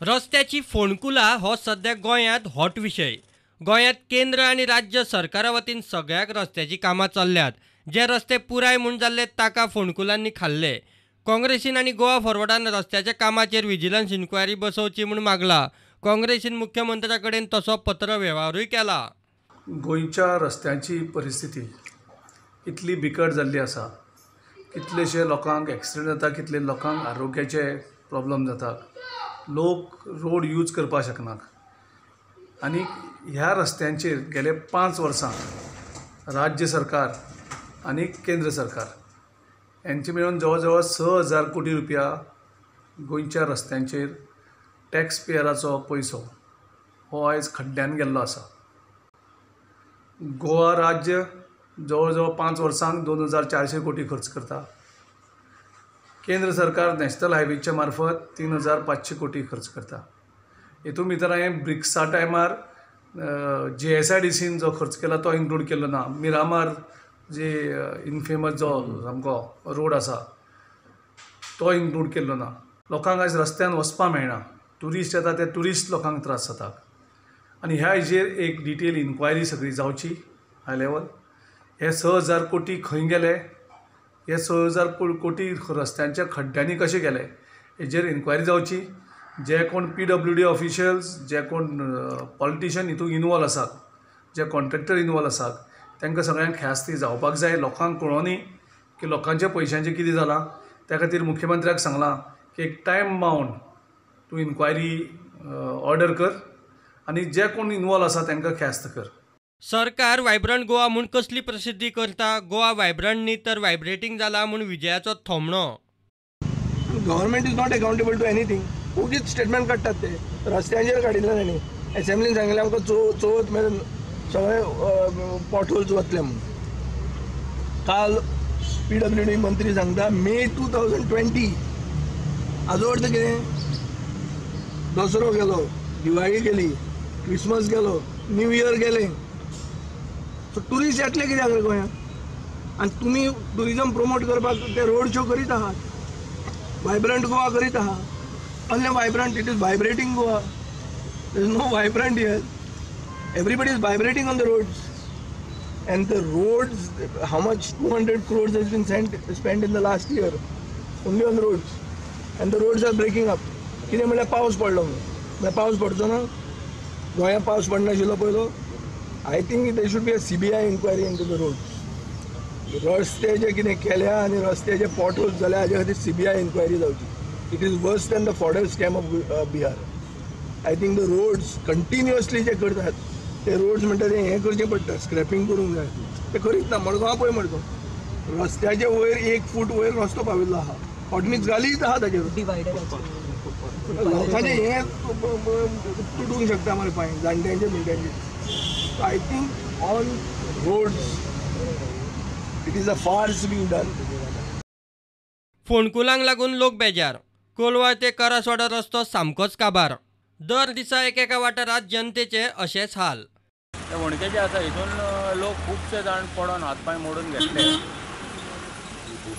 रस्त्याची फोंडकुलां हो सध्या गोंयांत हॉट विशय. गोंयांत केंद्र आनी राज्य सरकारा वतीन सगळ्याक रस्त्याची कामां चल्ल्यात. जे रस्ते पुराय म्हूण जाल्ले ताका फोंडकुलांनी खाल्ले. काँग्रेसीन आनी गोवा फॉरवर्डान रस्त्याच्या कामाचेर विजिलन्स इन्क्वायरी बसोवची म्हूण मागला. काँग्रेसीन मुख्यमंत्र्या कडेन तसो पत्र वेव्हारूय केला. गोंयच्या रस्त्यांची परिस्थिती इतली बिकट जाल्ली आसा, कितलेशे लोकांक एक्सिडंट जाता, कितले लोकांक आरोग्याचे प्रॉब्लम जाता, लोक रोड यूज करपाक शकनात. आनी ह्या रस्त्यांचेर गेले 5 वर्सां राज्य सरकार आनी केंद्र सरकार यांचे मेळून जवळ जवळ 6,000 कोटी रुपया गोंयच्या रस्त्यांचेर टॅक्स पेयराचो पयसो हो आयज खड्ड्यान गेल्लो आसा. गोवा राज्य जवळ जवळ 5 वर्सांक 2,400 कोटी खर्च करता. केंद्र सरकार नॅशनल हायवेच्या मार्फत 3,500 कोटी खर्च करता. हितून भितर हांवें ब्रिक्सा टायमार GSIDCन जो खर्च केला तो इन्क्लूड केल्लो ना. मिरामार जे इनफेमस जो सामको रोड आसा तो इन्क्लूड केल्लो ना. लोकांक आयज रस्त्यान वचपाक मेळना, ट्युरिस्ट येता ते ट्युरिस्ट लोकांक त्रास जाता. आनी ह्या हेजेर एक डिटेल इन्क्वायरी सगळी जावची हाय लेवल. हे 6,000 कोटी खंय गेले, हे 6,000 कोटी रस्त्यांच्या खड्ड्यांनी कशे गेले हेजेर इन्क्वायरी जावची. जे कोण PWD officials, जे कोण पॉलिटिशियन हितून इनवॉल्व आसात, जे कॉन्ट्रॅक्टर इनवॉल्व आसात, तांकां सगळ्यांक ख्यास्ती जावपाक जाय. लोकांक कळोनी की लोकांच्या पयशांचें कितें जालां. त्या खातीर मुख्यमंत्र्याक सांगलां की एक टायम बावंड तूं इन्क्वायरी ऑर्डर कर आनी जे कोण इनवॉल्व आसा तांकां ख्यास्त कर. सरकार वायब्रंट गोवा म्हूण कसली प्रसिद्धी करता? गोवा वायब्रंट न्ही तर वायब्रेटींग जाला म्हूण विजयाचो थोमणो. Government is not accountable to anything. ओगीच स्टेटमेंट काडटात ते. रस्त्यांचेर काडिल्ले तांणी. एसेंब्लीन सांगलें आमकां चवथ मेरेन सगळे पॉटहोल्स वतले म्हूण. काल PWD मंत्री सांगता मे 2020. हाजो अर्थ कितें? दसरो गेलो, दिवाळी गेली, क्रिसमस गेलो, न्यू इयर गेलें. सो ट्युरिस्ट येतले कित्याक रे गोंयांत? आनी तुमी ट्युरिजम प्रमोट करपाक ते रोड शो करीत आहात, वायब्रंट गोवा करीत आहात. Only vibrant, it is vibrating Goa. There is no vibrant here. Everybody is vibrating on the roads. And the roads, how much 200 crores has been spent in the last year only on roads. And the roads are breaking up. कितें म्हणल्यार पावस पडलो म्हणून. म्हळ्यार पावस पडचो ना? गोंयांत पावस पडनाशिल्लो पयलो. I think there should be a CBI inquiry into the roads. रस्ते जे कितें केल्या आनी रस्ते जे पॉटहोल्स जाल्या हाजे खातीर CBI inquiry जावची. It is worse than the fodder scam of Bihar. I think the roads continuously जे करतात ते रोड्स म्हणटा ते हें करचें पडटा, स्क्रॅपिंग करूंक जाय, ते करीत ना. मडगांव पळय, मडगांव रस्त्याचे वयर 1 फूट वयर रस्तो पाविल्लो आहा, हॉटमिक्स घालीत आहा ताजेर. लोकांचें हें तुटूंक शकता मरे पांय, जाणट्यांचे बिणट्यांचे. I think on roads it is a farce being done. फोंडकुलांक लागून लोक बेजार. कोलवाळ ते करासवाडा रस्तो सामकोच काबार. दर दिसा एकेका वाठारांत जनतेचे अशेच हाल. ते होणके जे आसा हितून लोक खुबशे जाण पडोन हात पांय मोडून घेतले.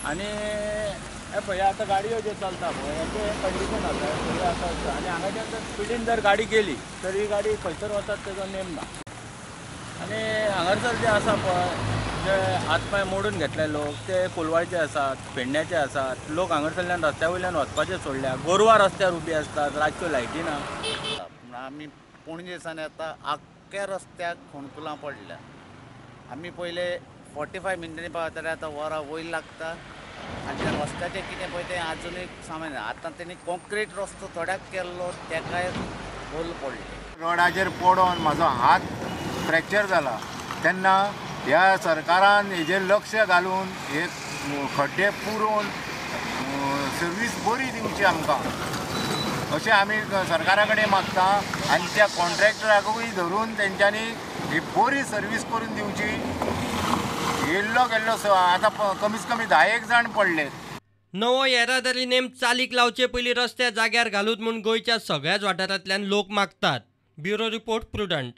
आनी हे पळय आतां गाडयो ज्यो चलता पळय हेचें कंडिशन आसा पळय आसा. आनी हांगाच्यान जर स्पिडीन जर गाडी गेली तर ही गाडी खंयसर वतात तेजो नेम ना. आनी हांगासर जे आसा पळय जे हात पांय मोडून घेतले लोक ते कोलवाळचे आसात, पेडण्याचे आसात. लोक हांगासरल्यान रस्त्या वयल्यान वचपाचें सोडल्या. गोरवां रस्त्यार उबी आसतात, रातच्यो लायटी ना. आमी पणजेसान येता आख्ख्या रस्त्याक फोंडकुलां पडल्या. आमी पयले 45 मिनटांनी पावताले, आतां वरां वयर लागता. आनी त्या रस्त्याचें कितें पळय तें आजुनूय सामान्य. आतां तेणी कॉन्क्रीट रस्तो थोड्याक केल्लो तेकाय होल पडले. रोडाचेर पडोन म्हाजो हात फ्रॅक्चर जाला तेन्ना ह्या सरकारान हेजेर लक्ष घालून हे खड्डे पुरोवन सर्वीस बरी दिवची आमकां अशें आमी सरकारा कडेन मागता. आनी त्या कॉन्ट्रॅक्टराकूय धरून तेंच्यांनी ही बरी सर्वीस करून दिवची. येल्लो गेल्लो आतां कमीत कमी 10 जाण पडले. नवो येरादारी नेम चालीक लावचे पयलीं रस्ते जाग्यार घालूत म्हूण गोंयच्या सगळ्याच वाठारांतल्यान लोक मागतात. Bureau report, Prudent.